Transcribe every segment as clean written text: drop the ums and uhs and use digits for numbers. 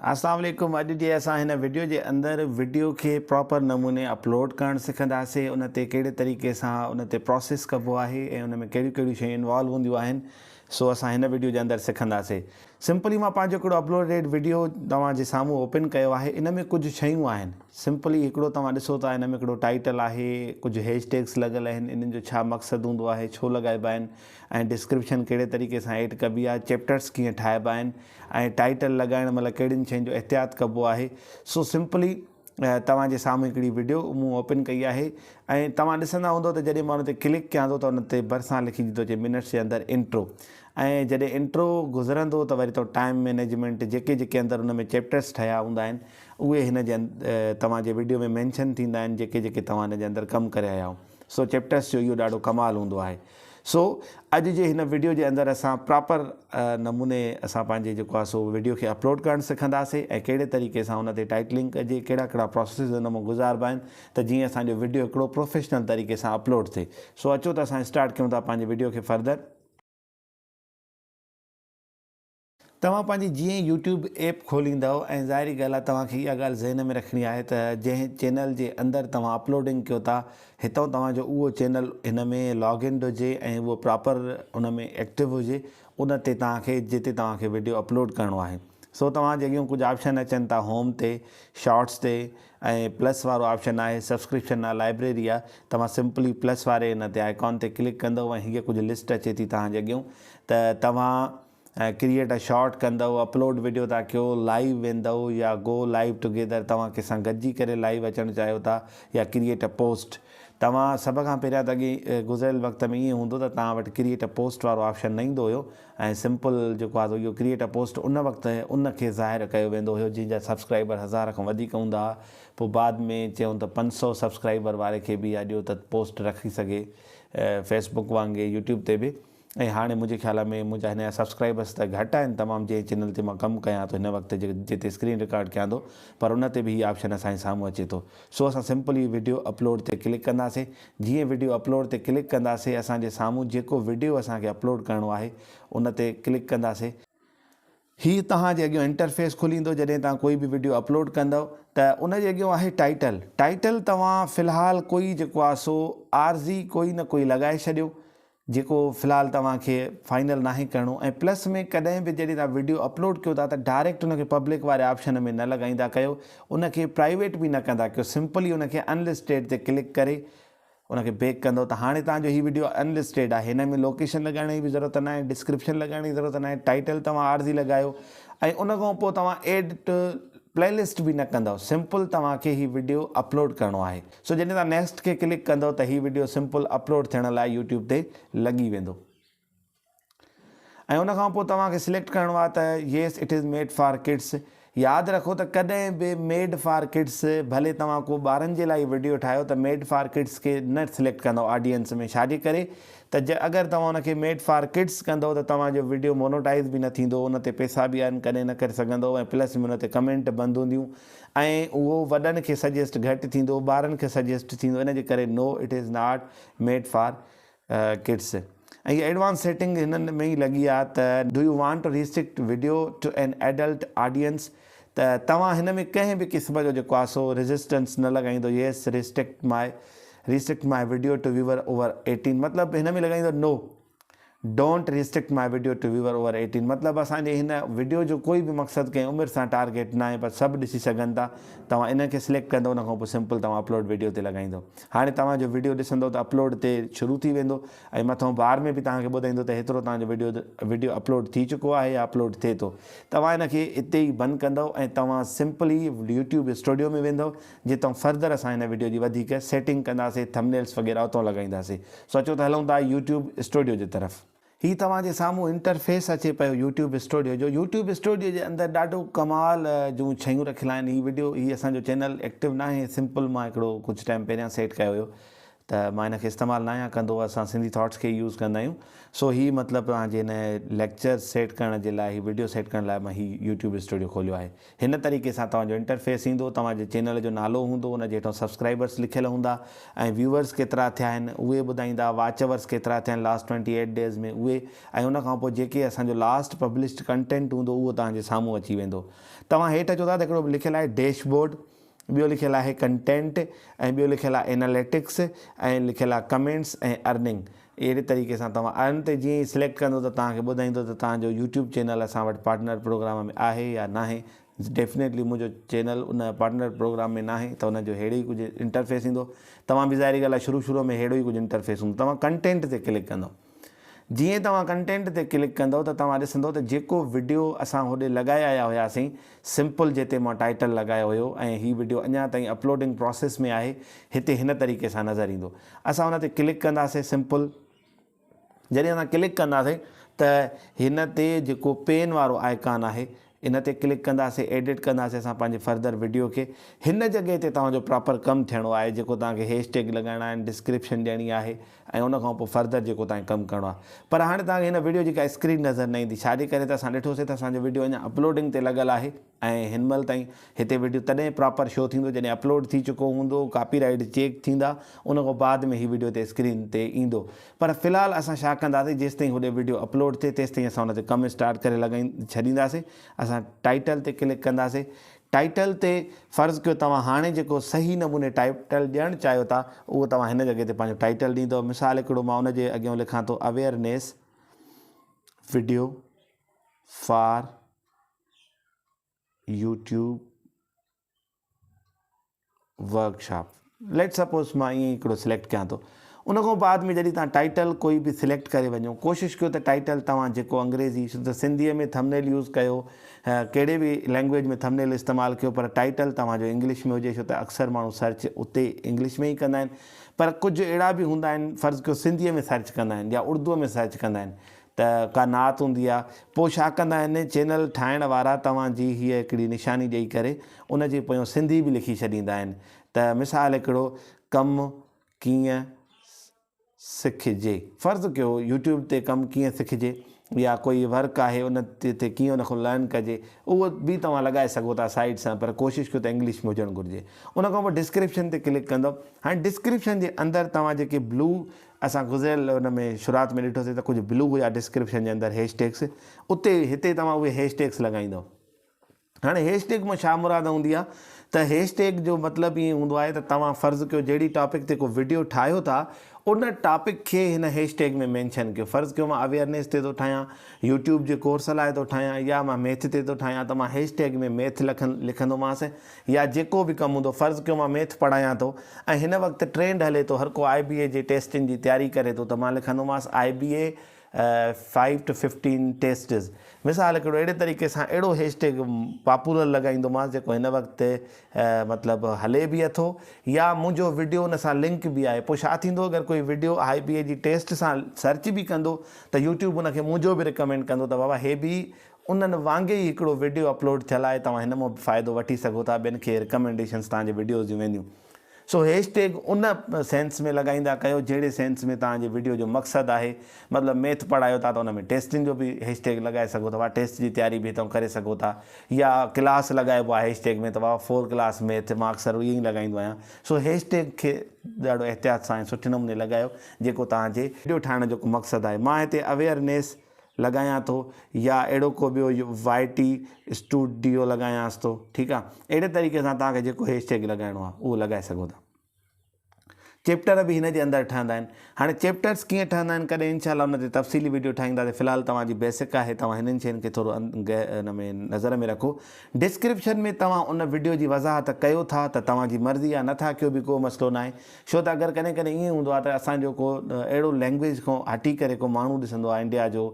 اسلام عليڪم اڄ جي اسان هن وڊيو جي اندر وڊيو کي پراپر نموني اپلوڊ ڪرڻ سکنداسي ان تي ڪهڙي طريقي سان ان تي پروسيس ڪبو آهي ۽ ان ۾ ڪهڙيون ڪهڙيون شيون انوالو هونديون آهن سو اسان هن وڊيو جي اندر سکنداسي سمپلي مان پنهنجو هڪڙو اپلوڊيڊ وڊيو توهان جي سامهون اوپن ڪيو آهي ان ۾ ڪجهه شيون آهن سمپلي هڪڙو توهان ڏسو ٿا ان ۾ هڪڙو ٽائيٽل آهي ڪجهه هيش ٽيگس لڳل آهن انهن جو ڇا مقصد هوندو آهي ڇو لڳائبا آهن ۽ ڊسڪرپشن ڪهڙي طريقي سان ايڊ ڪبي آهي چيپٽرس ڪيئن ٺاهبا آهن ۽ ٽائيٽل لڳائڻ مهل ڪهڙين شين جو احتياط ڪبو آهي سو سمپلي توهان جي سامهون هڪڙي وڊيو مون اوپن ڪئي آهي ۽ توهان ڏسندا هوندو ته جڏهن مان ان تي ڪلڪ ڪيان ٿو ته ان تي ڀرسان لکجي ٿو اچي منٽس جي اندر انٽرو ۽ جڏهن انٽرو گذرندو ته وري تو ٽائيم مينيجمينٽ جيڪي جيڪي اندر ان ۾ چيپٽرس ٺهيا هوندا آهن اهي هن جي توهان جي وڊيو ۾ مينشن ٿيندا آهن جيڪي جيڪي توهان هن جي اندر ڪم ڪري آيا آهيو سو چيپٽرس جو اهو ڏاڍو ڪمال هوندو آهي سو اڄ جي هن وڊيو جي اندر اسان پراپر نموني اسان پنهنجي جيڪو آهي سو وڊيو کي اپلوڊ ڪرڻ سکنداسي ۽ ڪهڙي طريقي سان ان تي ٽائٽلنگ ڪجي ڪهڙا ڪهڙا پروسيسز ان مان گذاربا آهن ته جيئن اسان جو وڊيو هڪڙو پروفيشنل طريقي سان اپلوڊ ٿئي سو اچو ته اسان اسٽارٽ ڪيون ٿا پنهنجي وڊيو کي فردر. توهان پنهنجي جيئن ئي يوٽيوب ايپ کوليندؤ ۽ ظاهري ڳالهه آهي توهان کي اها ڳالهه ذهن ۾ رکڻي آهي ته جنهن چينل جي اندر توهان اپلوڊنگ ڪيو ٿا هتئون توهان جو اهو چينل هن ۾ لاگ انڊ هجي ۽ اهو پراپر ان ۾ ايڪٽو هجي ان تي توهان کي جتي توهان کي وڊيو اپلوڊ ڪرڻو آهي سو توهان جي اڳيون ڪجهه آپشن اچن ٿا هوم تي شارٽس تي ۽ پلس وارو آپشن آهي سبسڪرپشن آهي لائبريري آهي توهان سمپلي پلس واري ان تي آئيڪان تي ڪلڪ ڪندؤ ۽ هيء ڪجهه لسٽ اچي ٿي توهان جي اڳيون ته توهان ۽ ڪريئيٽ ا شارٽ ڪندؤ اپلوڊ وڊيو ٿا ڪيو لائيو ويندؤ يا گو لائيو ٽوگيدر توهان ڪنهن سان گڏجي ڪري لائيو اچڻ چاهيو ٿا يا ڪريئيٽ ا پوسٽ توهان سڀ کان پهريان ته اڳي گذريل وقت ۾ ائين هوندو ته توهان وٽ ڪريئيٽ ا پوسٽ وارو آپشن نه ايندو هيو ۽ سمپل جيڪو آهي سو اهو ڪريئيٽ ا پوسٽ ان وقت ان کي ظاهر ڪيو ويندو هيو جنهن جا سبسڪرائيبر هزار کان وڌيڪ هوندا هئا پوء بعد ۾ چيائون ته 500 سبسڪرائيبر واري کي به اها ڏيو ته پوسٽ رکي سگهي فيسبڪ وانگي يوٽيوب تي به ۽ هاڻي منهنجي خيال ۾ منهنجا هن جا سبسڪرائبرس ته گهٽ آهن تمام جنهن چينل تي مان ڪم ڪيان ٿو هن وقت جتي اسڪرين رڪارڊ ڪيان ٿو پر ان تي به هي آپشن اسان جي سامهون اچي ٿو سو اسان سمپل هي وڊيو اپلوڊ تي ڪلڪ ڪنداسي جيئن وڊيو اپلوڊ تي ڪلڪ ڪنداسي اسان جي سامهون جيڪو وڊيو اسان کي اپلوڊ ڪرڻو آهي ان تي ڪلڪ ڪنداسي. هي توهان جي اڳيون انٽرفيس کليندو جڏهن توهان ڪوئي به وڊيو اپلوڊ ڪندو ته ان جي اڳيون آهي ٽائيٽل ٽائيٽل توهان في الحال ڪوئي جيڪو آهي سو عارضي ڪوئي نه ڪوئي لڳائي ڇڏيو جيڪو في الحال توهان کي فائنل ناهي ڪرڻو ۽ پلس ۾ ڪڏهن به جڏهن توهان وڊيو اپلوڊ ڪيو ٿا ته ڊائريڪٽ ان کي پبلڪ واري آپشن ۾ نه لڳائيندا ڪيو ان کي پرائيويٽ به نه ڪندا ڪيو سمپلي ان کي ان لسٽيڊ تي ڪلڪ ڪري ان کي بيڪ ڪندو ته هاڻي توهان جو هي وڊيو ان لسٽيڊ آهي هن ۾ لوڪيشن لڳائڻ جي به ضرورت ناهي ڊسڪرپشن لڳائڻ جي ضرورت ناهي ٽائيٽل توهان عارضي لڳايو ۽ ان کان پوء توهان ايڊ ٽو پلي لسٽ به نه ڪندؤ سمپل توهان کي هي وڊيو اپلوڊ ڪرڻو آهي سو جڏهن توهان نيڪسٽ کي ڪلڪ ڪندؤ ته هي وڊيو سمپل اپلوڊ ٿيڻ لاء يوٽيوب تي لڳي ويندو ۽ ان کان پوء توهان کي سليڪٽ ڪرڻو آهي ته yes it is made for kids ياد رکو ته ڪڏهن به ميڊ فار ڪڊس ڀلي توهان ڪو ٻارن جي لاء وڊيو ٺاهيو ته ميڊ فار ڪڊس کي نه سليڪٽ ڪندؤ آڊينس ۾ ڇاجي ڪري ته جي اگر توهان ان کي ميڊ فار ڪڊس ڪندؤ ته توهان جو وڊيو مونوٽائيز به نه ٿيندو ان تي پيسا به ارن ڪڏهن نه ڪري سگهندؤ ۽ پلس ۾ ان تي ڪمينٽ بند هونديون ۽ اهو وڏن کي سجيسٽ گهٽ ٿيندو ٻارن کي سجيسٽ ٿيندو ان جي ڪري no it is not made for kids ۽ he advance setting هنن ۾ ئي لڳي آهي ته do you want to restrict video to an adult audience ته توهان هن ۾ ڪنهن به قسم جو جيڪو آهي سو ريزسٽنس نه لڳائيندو yes restrict my restrict my video to viewer over 18 مطلب هن ۾ لڳائيندو no don't restrict my video to viewer over 18 مطلب اسان جي هن وڊيو جو ڪوئي به مقصد ڪنهن عمر سان ٽارگيٽ ناهي پر سڀ ڏسي سگهن ٿا توهان ان کي سليڪٽ ڪندو ان کان پوء سمپل توهان اپلوڊ وڊيو تي لڳائيندو هاڻي توهان جو وڊيو ڏسندو ته اپلوڊ تي شروع ٿي ويندو ۽ مٿئون بار ۾ به توهان کي ٻڌائيندو ته هيترو توهان جو وڊيو وڊيو اپلوڊ ٿي چڪو آهي يا اپلوڊ ٿئي ٿو. توهان ان کي اتي ئي بند ڪندؤ ۽ توهان سمپلي يوٽيوب اسٽوڊيو ۾ ويندؤ جتان فردر اسان هن وڊيو جي وڌيڪ سيٽنگ ڪنداسي ٿمبنيلز وغيره اتان لڳائينداسي. سو اچو ته هلون ٿا يوٽيوب اسٽوڊيو جي طرف. هي توهان جي سامهون انٽرفيس اچي پيو يوٽيوب اسٽوڊيو جو. يوٽيوب اسٽوڊيو جي اندر ڏاڍو ڪمال جون شيون رکيل آهن. هي وڊيو هي اسان جو چينل ايڪٽو ناهي سمپل مان هڪڙو ڪجهه ٽائيم پهريان سيٽ ڪيو هيو. ته مان هن کي استعمال ناهيان ڪندو اسان سنڌي ٿاٽس کي ئي يوز ڪندا آهيون سو هي مطلب توهان جي هن ليڪچر سيٽ ڪرڻ جي لاء هي وڊيو سيٽ ڪرڻ لاء مان هي يوٽيوب اسٽوڊيو کوليو آهي هن طريقي سان توهان جو انٽرفيس ايندو توهان جي چينل جو نالو هوندو ان جي هيٺان سبسڪرائبرس لکيل هوندا ۽ ويوئرس ڪيترا ٿيا آهن اهي ٻڌائيندا واچ اورس ڪيترا ٿيا آهن لاسٽ 28 ڊيز ۾ اهي ۽ ان کان پوء جيڪي اسان جو لاسٽ پبلشڊ ڪنٽينٽ هوندو اهو توهان جي سامهون اچي ويندو توهان هيٺ اچو ٿا ته هڪڙو لکيل آهي ڊيش بورڊ ٻيو لکيل آهي ڪنٽينٽ ۽ ٻيو لکيل آهي ايناليٽڪس ۽ لکيل آهي ڪمينٽس ۽ ارننگ اهڙي طريقي سان توهان ارن تي جيئن ئي سليڪٽ ڪندو ته توهان کي ٻڌائيندو ته توهان جو يوٽيوب چينل اسان وٽ پارٽنر پروگرام ۾ آهي يا ناهي ڊيفنيٽلي منهنجو چينل ان پارٽنر پروگرام ۾ ناهي ته ان جو ههڙو ئي ڪجهه انٽرفيس ايندو توهان به ظاهري ڳالهه آهي شروع شروع ۾ ههڙو ئي ڪجهه انٽرفيس هوندو توهان ڪنٽينٽ تي ڪلڪ ڪندو جيئن توهان ڪنٽينٽ تي ڪلڪ ڪندؤ ته توهان ڏسندو ته جيڪو وڊيو اسان هوڏي لڳائي آيا هياسين سمپل جتي مان ٽائيٽل لڳايو هيو ۽ هي وڊيو اڃا تائين اپلوڊنگ پراسيس ۾ آهي هتي هن طريقي سان نظر ايندو اسان ان تي ڪلڪ ڪنداسين سمپل جڏهن اسان ڪلڪ ڪنداسين ته هن تي جيڪو پين وارو آئيڪان آهي ان تي ڪلڪ ڪنداسين ايڊٽ ڪنداسين اسان پنهنجي فردر وڊيو کي هن جڳهه تي توهان جو پراپر ڪم ٿيڻو آهي جيڪو توهان کي هيش ٽيگ لڳائڻا آهن ڊسڪرپشن ڏيڻي آهي ۽ ان کان پوء فردر جيڪو توهان کي ڪم ڪرڻو آهي پر هاڻي توهان کي هن وڊيو جي ڪا اسڪرين نظر نه ايندي ڇا جي ڪري ته اسان ڏٺوسين ته اسان جو وڊيو اڃا اپلوڊنگ تي لڳل آهي ۽ هن مهل تائين هتي وڊيو تڏهن پراپر شو ٿيندو جڏهن اپلوڊ ٿي چڪو هوندو ڪاپي رائيٽ چيڪ ٿيندا ان کان بعد ۾ هي وڊيو تي اسڪرين تي ايندو پر في الحال اسان ڇا ڪنداسين جيستائين هوڏي وڊيو اپلوڊ ٿئي تيستائين اسان ان تي ڪم اسٽارٽ ڪري لڳائي ڇڏينداسين اسان ٽائيٽل تي ڪلڪ ڪنداسين ٽائيٽل تي فرض ڪيو توهان هاڻي جيڪو صحيح نموني ٽائيٽل ڏيڻ چاهيو ٿا اهو توهان هن جڳهه تي پنهنجو ٽائيٽل ڏيندو مثال هڪڙو مان ان جي اڳيان لکان ٿو awareness video for YouTube workshop let suppose مان ائين ئي هڪڙو سليڪٽ ڪيان ٿو ان کان بعد ۾ جڏهن توهان ٽائيٽل ڪوئي به سليڪٽ ڪري وڃو ڪوشش ڪيو ته ٽائيٽل توهان جيڪو انگريزي ڇو ته سنڌيء ۾ ٿمنيل يوز ڪيو ڪهڙي به لينگويج ۾ ٿمنيل استعمال ڪيو پر ٽائيٽل توهان جو انگلش ۾ هجي ڇو ته اڪثر ماڻهو سرچ اتي انگلش ۾ ئي ڪندا آهن پر ڪجهه اهڙا به هوندا آهن فرض ڪيو سنڌيء ۾ سرچ ڪندا آهن يا اردوء ۾ سرچ ڪندا آهن ته ڪا نعت هوندي آ پوء ڇا ڪندا آهن چينل ٺاهڻ وارا توهان جي هيء هڪڙي نشاني ڏئي ڪري ان جي پويان سنڌي به لکي ڇڏيندا آهن ته مثال هڪڙو ڪم ڪيئن سکجي فرض ڪيو يوٽيوب تي ڪم ڪيئن سکجي يا ڪوئي ورڪ آهي ان تي ڪيئن ان کان لرن ڪجي اهو به توهان لڳائي سگهو ٿا سائيڊ سان پر ڪوشش ڪيو ته انگلش ۾ هجڻ گهرجي ان کان پوء ڊسڪرپشن تي ڪلڪ ڪندو هاڻي ڊسڪرپشن جي اندر توهان جيڪي بلو اسان گذريل ان ۾ شروعات ۾ ڏٺوسين ته ڪجهه بلو هيا ڊسڪرپشن جي اندر هيش ٽيگس اتي هتي توهان اهي هيش ٽيگس لڳائيندو هاڻي هيش ٽيگ مان ڇا مراد هوندي آهي ته هيش ٽيگ جو مطلب ائين هوندو آهي ته توهان فرض ڪيو جهڙي ٽاپڪ تي ڪو وڊيو ٺاهيو ٿا ان ٽاپڪ کي هن هيش ٽيگ ۾ مينشن ڪيو فرض ڪيو مان اويئرنيس تي ٿو ٺاهيان يوٽيوب جي ڪورس لاء ٿو ٺاهيان يا مان ميٿ تي ٿو ٺاهيان ته مان هيش ٽيگ ۾ ميٿ لکن لکندومانس يا جيڪو به ڪم هوندو فرض ڪيو مان ميٿ پڙهايان ٿو ۽ هن وقت ٽرينڊ هلي ٿو هر ڪو آء بي اي جي ٽيسٽن جي تياري ڪري ٿو ته مان لکندومانس آء بي اي فائيو ٽو ففٽين ٽيسٽز مثال هڪڙو اهڙي طريقي سان اهڙو هيش ٽيگ پاپولر لڳائيندومانس جيڪو هن وقت مطلب هلي به اٿو يا منهنجو وڊيو ان سان لنڪ به آهي پوء ڇا ٿيندو اگر ڪوئي وڊيو آء بي اي جي ٽيسٽ سان سرچ به ڪندو ته يوٽيوب ان کي منهنجو به ريڪمينڊ ڪندو ته بابا هي به انهن وانگي ئي هڪڙو وڊيو اپلوڊ ٿيل آهي توهان هن مان به فائدو وٺي سگهو ٿا ٻين کي رڪمينڊيشنس توهان جي وڊيوز جون وينديون سو هيش ٽيگ ان سينس ۾ لڳائيندا ڪيو جهڙي سينس ۾ توهان جي وڊيو جو مقصد آهي مطلب ميٿ پڙهايو ٿا ته ان ۾ ٽيسٽن جو به هيش ٽيگ لڳائي سگهو ٿا ٽيسٽ جي تياري به هتان ڪري سگهو ٿا يا ڪلاس لڳائبو آهي هيش ٽيگ ۾ ته بابا فور ڪلاس ميٿ مان اڪثر ائين ئي لڳائيندو آهيان سو هيش ٽيگ کي ڏاڍو احتياط سان ۽ سٺي نموني لڳايو جيڪو توهان جي وڊيو ٺاهڻ جو مقصد آهي مان هتي اويئرنيس لڳايان ٿو يا اهڙو ڪو ٻيو وائي ٽي اسٽوڊيو لڳايانس ٿو ٺيڪ آ اهڙي طريقي سان توهان کي جيڪو هيش ٽيگ لڳائڻو آ اهو لڳائي سگهو ٿا چيپٽر به هن جي اندر ٺهندا آهن هاڻي چيپٽرس ڪيئن ٺهندا آهن ڪڏهن انشاء الله ان تي تفصيلي ويڊيو ٺاهينداسين في الحال توهان جي بيسڪ آهي توهان هنن شين کي ٿورو ان ۾ نظر ۾ رکو ڊسڪرپشن ۾ توهان ان ويڊيو جي وضاحت ڪيو ٿا ته توهان جي مرضي آ نٿا ڪيو به ڪو مسئلو ناهي ڇو ته اگر ڪڏهن ڪڏهن ائين هوندو آهي ته اسان جو ڪو اهڙو لينگويج کان هٽي ڪري ڪو ماڻهو ڏسندو آهي انڊيا جو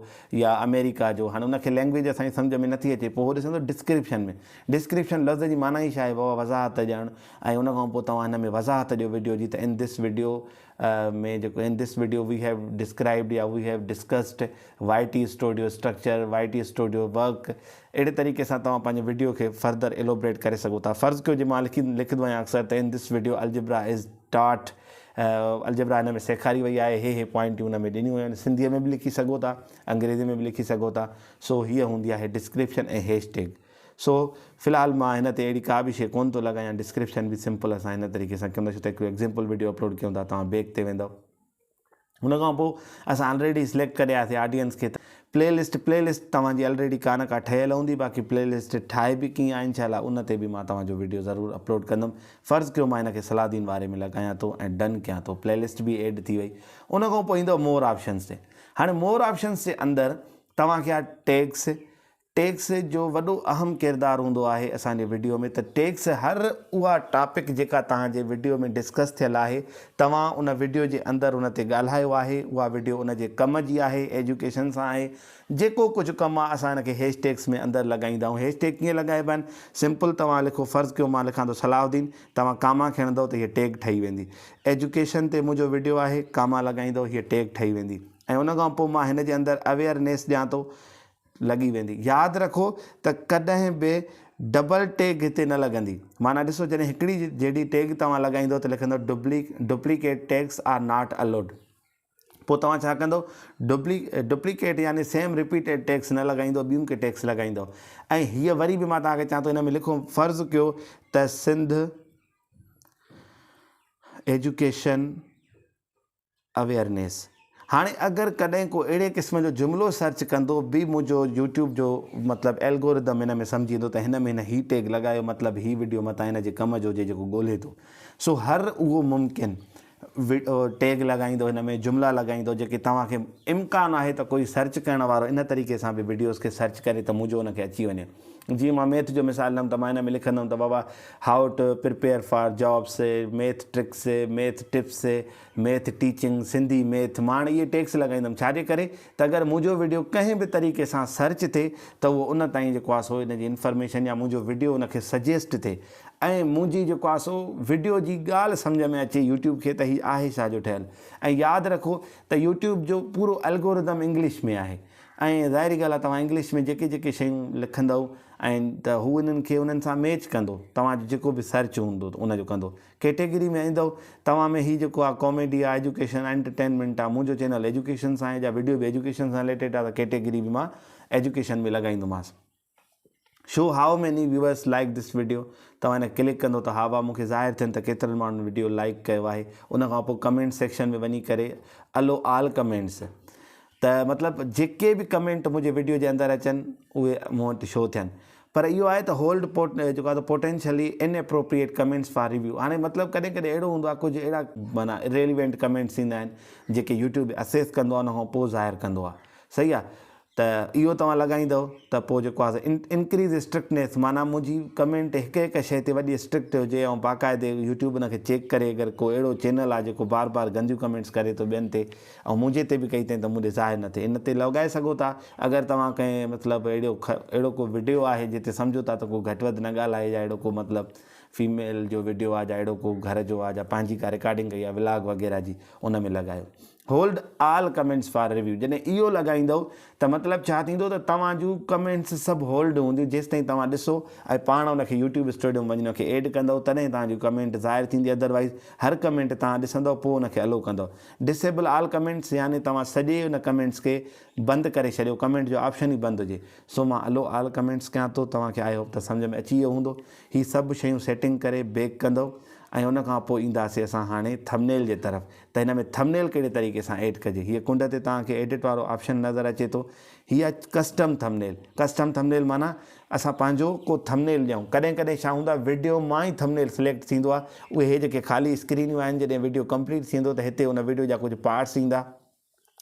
يا آمريڪا جو هاڻي ان کي لينگويج اسان جي سمجهه ۾ نٿي اچي پوء هو ڏسندو ڊسڪرپشن ۾ ڊسڪرپشن لفظ جي معنيٰ ئي ڇا آهي بابا وضاحت ڏيڻ ۽ ان کان پوء توهان هن ۾ وضاحت ڏيو وڊيو جي ته ان this video ۾ جيڪو in this video we have described يا we have discussed Y T studio structure, Y T studio work اهڙي طريقي سان توهان پنهنجي وڊيو کي فردر ايلوبريٽ ڪري سگهو ٿا. فرض ڪيو جي مان لکي لکندو آهيان اڪثر ته in this video algebra is taught algebra هن ۾ سيکاري وئي آهي هي هي پوائنٽيون ان ۾ ڏنيون ويون آهن سنڌيء ۾ به لکي سگهو ٿا انگريزي ۾ به لکي سگهو ٿا سو هيء هوندي آهي ڊسڪرپشن ۽ هيش ٽيگ سو في الحال مان هن تي اهڙي ڪا به شيء ڪونه ٿو لڳايان ڊسڪرپشن به سمپل اسان هن طريقي سان ڪيون ٿا ڇو ته هڪڙو ايگزيمپل وڊيو اپلوڊ ڪيون ٿا توهان بيڪ تي ويندؤ ان کان پوء اسان آلريڊي سليڪٽ ڪري آياسي آڊينس کي ته پلي لسٽ پلي لسٽ توهان جي آلريڊي ڪا نه ڪا ٺهيل هوندي باقي پلي لسٽ ٺاهي به ڪيئن آهي انشاء الله ان تي به مان توهان جو وڊيو ضرور اپلوڊ ڪندم فرض ڪيو مان هن کي صلاح الدين واري ۾ لڳايان ٿو ۽ ڊن ڪيان ٿو پلي لسٽ به ايڊ ٿي وئي ان کان پوء ايندو مور آپشنس تي هاڻي مور آپشنس جي اندر توهان کي آهي ٽيگس ٽيڪس جو وڏو اهم ڪردار هوندو آهي اسان جي وڊيو ۾ ته ٽيڪس هر اها ٽاپڪ جيڪا توهان جي وڊيو ۾ ڊسڪس ٿيل آهي توهان ان وڊيو جي اندر ان تي ڳالهايو آهي اها وڊيو ان جي ڪم جي آهي ايجوڪيشن سان آهي جيڪو ڪجهه ڪم آهي اسان ان کي هيش ٽيگس ۾ اندر لڳائيندا آهيون هيش ٽيگ ڪيئن لڳائبا آهن سمپل توهان لکو فرض ڪيو مان لکان ٿو صلاح الدين توهان ڪاما کي هڻندو ته هيء ٽيگ ٺهي ويندي ايجوڪيشن تي منهنجو وڊيو آهي ڪاما لڳائيندو هيء ٽيگ ٺهي ويندي ۽ ان کان پوء مان هن جي اندر اويئرنيس ڏيان ٿو لڳي ويندي. ياد رکو ته ڪڏهن به ڊبل ٽيگ هتي نه لڳندي. معنيٰ ڏسو جڏهن هڪڙي جهڙي ٽيگ توهان لڳائيندو ته لکندو duplicate tags are not allowed پوء توهان ڇا ڪندو ڊپليڪيٽ يعني سيم رپيٽيڊ ٽيگس نه لڳائيندو ٻيون ڪي ٽيگس لڳائيندو ۽ هيء وري به مان توهان کي چوان ٿو هن ۾ لکو فرض ڪيو ته سنڌ ايجوڪيشن اويئرنيس هاڻي اگر ڪڏهن ڪو اهڙي قسم جو جملو سرچ ڪندو به منهنجو يوٽيوب جو مطلب الگورٿم هن ۾ سمجهي ويندو ته هن ۾ هن هي ٽيگ لڳايو مطلب هي وڊيو متان هن جي ڪم جو هجي جيڪو ڳولهي ٿو سو هر اهو ممڪن ٽيگ لڳائيندو هن ۾ جملا لڳائيندو جيڪي توهان کي امڪان آهي ته ڪوئي سرچ ڪرڻ وارو ان طريقي سان به وڊيوز کي سرچ ڪري ته منهنجو ان کي اچي وڃي جيئن مان ميٿ جو مثال ڏنم ته مان هن ۾ لکندم ته بابا how to prepare for jobs math tricks math tips math teaching Sindhi math مان هاڻي اهي ٽيگس لڳائيندم ڇا جي ڪري ته اگر منهنجو وڊيو ڪنهن به طريقي سان سرچ ٿئي ته اهو ان تائين جيڪو آهي سو ان جي انفارميشن يا منهنجو وڊيو ان کي سجيسٽ ٿئي ۽ منهنجي جيڪو آهي سو وڊيو جي ڳالهه سمجهه ۾ اچي يوٽيوب کي ته هي آهي ڇا جو ٺهيل ۽ ياد رکو ته يوٽيوب جو پورو الگورٿم انگلش ۾ آهي ۽ ظاهري ڳالهه آهي توهان انگلش ۾ جيڪي جيڪي شيون لکندؤ ۽ ته هو انهن کي انهن سان ميچ ڪندو توهان جو جيڪو به سرچ هوندو ان جو ڪندو ڪيٽيگري ۾ ايندؤ توهان ۾ هي جيڪو آهي ڪاميڊي آهي ايجوڪيشن آهي انٽرٽينمينٽ آهي منهنجو چينل ايجوڪيشن سان آهي جا وڊيو به ايجوڪيشن سان رليٽيڊ آهي ته ڪيٽيگري به مان education ۾ لڳائيندومانس show how many viewers like this video توهان هن ڪلڪ ڪندو ته ها وا مون کي ظاهر ٿين ته ڪيترن ماڻهن وڊيو لائڪ ڪيو آهي ان کان پوء ڪمينٽ سيڪشن ۾ وڃي ڪري الو آل ڪمينٽس ته مطلب جيڪي به ڪمينٽ منهنجي وڊيو جي اندر اچن اهي مون وٽ شو ٿين پر اهو آهي ته هولڊ پوٽ جيڪو آهي potentially inappropriate comments for review هاڻي مطلب ڪڏهن ڪڏهن اهڙو هوندو آهي ڪجهه اهڙا معنيٰ اريليونٽ ڪمينٽس ايندا آهن جيڪي يوٽيوب اسيس ڪندو آهي ان کان پوء ظاهر ڪندو آهي صحيح آهي ته اهو توهان لڳائيندؤ ته پوء جيڪو آهي سو انڪريز اسٽرڪٽنيس معنيٰ منهنجي ڪمينٽ هڪ هڪ شيء تي وڏي اسٽرڪٽ هجي ۽ باقاعدي يوٽيوب ان کي چيڪ ڪري اگر ڪو اهڙو چينل آهي جيڪو بار بار گنديون ڪمينٽس ڪري ٿو ٻين تي ۽ منهنجي تي به ڪئي اٿئي ته مون ڏي ظاهر نه ٿئي ان تي لڳائي سگهو ٿا اگر توهان ڪنهن مطلب اهڙو اهڙو ڪو وڊيو آهي جتي سمجهو ٿا ته ڪو گهٽ وڌ نه ڳالهائي يا اهڙو ڪو مطلب فيميل جو وڊيو آهي يا اهڙو ڪو گهر جو آهي يا پنهنجي ڪا رڪارڊنگ ڪئي آهي ولاگ وغيره جي ان ۾ لڳايو hold all comments for review جڏهن اهو لڳائيندؤ ته مطلب ڇا ٿيندو ته توهان جون ڪمينٽس سڀ هولڊ هونديون جيستائين توهان ڏسو ۽ پاڻ ان کي يوٽيوب اسٽوڊيو ۾ وڃي ان کي ايڊ ڪندؤ تڏهن توهان جون ڪمينٽ ظاهر ٿيندي ادروائيز هر ڪمينٽ توهان ڏسندؤ پوء ان کي الو ڪندؤ ڊسيبل آل ڪمينٽس يعني توهان سڄي ان ڪمينٽس کي بند ڪري ڇڏيو ڪمينٽ جو آپشن ئي بند هجي سو مان الو آل ڪمينٽس ڪيان ٿو توهان کي I hope ته سمجهه ۾ اچي ويو هوندو هي سڀ شيون سيٽنگ ڪري بيڪ ڪندؤ ۽ ان کان پوء اينداسي اسان هاڻي ٿمنيل جي طرف ته هن ۾ ٿمنيل ڪهڙي طريقي سان ايڊ ڪجي. هيء ڪنڊ تي توهان کي ايڊٽ وارو آپشن نظر اچي ٿو. هي آهي ڪسٽم ٿمنيل. ڪسٽم ٿمنيل معنيٰ اسان پنهنجو ڪو ٿمنيل ڏيون. ڪڏهن ڪڏهن ڇا هوندو آهي وڊيو مان ئي ٿمنيل سليڪٽ ٿيندو آهي. اهي هي جيڪي خالي اسڪرينيون آهن جڏهن وڊيو ڪمپليٽ ٿيندو ته هتي ان وڊيو جا ڪجهه پارٽس ايندا.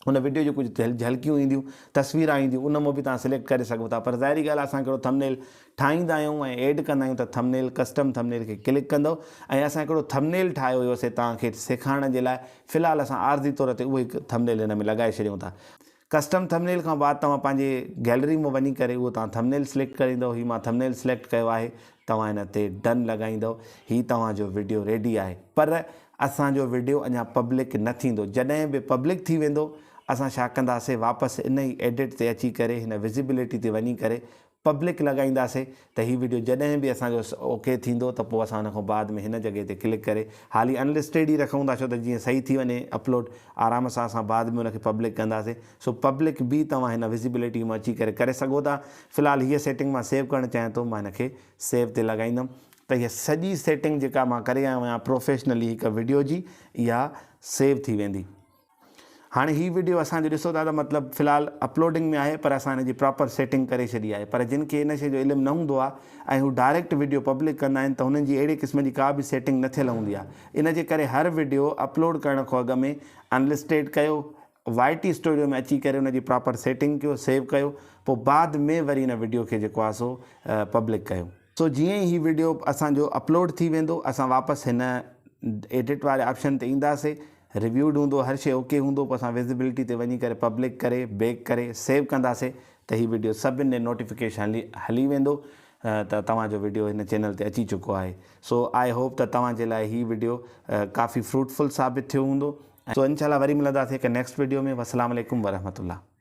ان وڊيو جون ڪجهه جهلڪيون اينديون، تصويران اينديون، ان مان به توهان سليڪٽ ڪري سگهو ٿا پر ظاهري ڳالهه آهي اسان هڪڙو ٿمنيل ٺاهيندا آهيون ۽ ايڊ ڪندا آهيون ته ٿمنيل ڪسٽم ٿمنيل کي ڪلڪ ڪندؤ ۽ اسان هڪڙو ٿمنيل ٺاهيو هيوسي توهان کي سيکارڻ جي لاء في الحال اسان عارضي طور تي اهو ئي ٿمنيل هن ۾ لڳائي ڇڏيون ٿا. ڪسٽم ٿمنيل کان بعد توهان پنهنجي گيلري مان وڃي ڪري اهو توهان ٿمنيل سليڪٽ ڪريندؤ هي مان ٿمنيل سليڪٽ ڪيو آهي توهان هن تي ڊن لڳائيندؤ هي توهان جو وڊيو ريڊي آهي پر اسان جو وڊيو اڃا پبلڪ نه ٿيندو جڏهن به پبلڪ ٿي ويندو اسان ڇا ڪنداسي واپس ان ئي ايڊٽ تي اچي ڪري هن وزيبلٽي تي وڃي ڪري پبلڪ لڳائينداسي ته هي وڊيو جڏهن به اسان جو اوڪي ٿيندو ته پوء اسان ان کان بعد ۾ هن جڳهه تي ڪلڪ ڪري حالي ان لسٽيڊ ئي رکون ٿا ڇو ته جيئن صحيح ٿي وڃي اپلوڊ آرام سان اسان بعد ۾ ان کي پبلڪ ڪنداسي سو پبلڪ به توهان هن وزيبلٽي مان اچي ڪري ڪري سگهو ٿا في الحال هيء سيٽنگ مان سيو ڪرڻ چاهيان ٿو مان هن کي سيو تي لڳائيندم ته هيء سڄي سيٽنگ جيڪا مان ڪري آيو آهيان پروفيشنلي هڪ وڊيو جي اها سيو ٿي ويندي. هاڻي هي وڊيو اسان جو ڏسو ٿا ته مطلب في الحال اپلوڊنگ ۾ آهي پر اسان هن جي پراپر سيٽنگ ڪري ڇڏي آهي پر جن کي ان شي جو علم نه هوندو آهي ۽ هو ڊائريڪٽ وڊيو پبلڪ ڪندا آهن ته هنن جي اهڙي قسم جي ڪا به سيٽنگ نه ٿيل هوندي آهي ان جي ڪري هر وڊيو اپلوڊ ڪرڻ کان اڳ ۾ انلسٽيڊ ڪيو وائي ٽي اسٽوڊيو ۾ اچي ڪري ان جي پراپر سيٽنگ ڪيو سيو ڪيو پوء بعد ۾ وري ان وڊيو کي جيڪو آهي سو پبلڪ ڪيو. سو جيئن ئي هي وڊيو اسان جو اپلوڊ ٿي ويندو اسان واپس هن ايڊٽ واري آپشن تي اينداسي ريويوڊ هوندو هر شي اوڪي هوندو پوء اسان وزيبلٽي تي وڃي ڪري پبلڪ ڪري بيڪ ڪري سيو ڪنداسي ته هي وڊيو سڀن ڏي نوٽيفڪيشن هلي ويندو ته توهان جو وڊيو هن چينل تي اچي چڪو آهي سو I hope ته توهان جي لاء هي وڊيو ڪافي فروٽفل ثابت ٿيو هوندو سو انشاء الله وري ملنداسي هڪ نيڪسٽ وڊيو ۾ والسلام عليڪم ورحمة الله.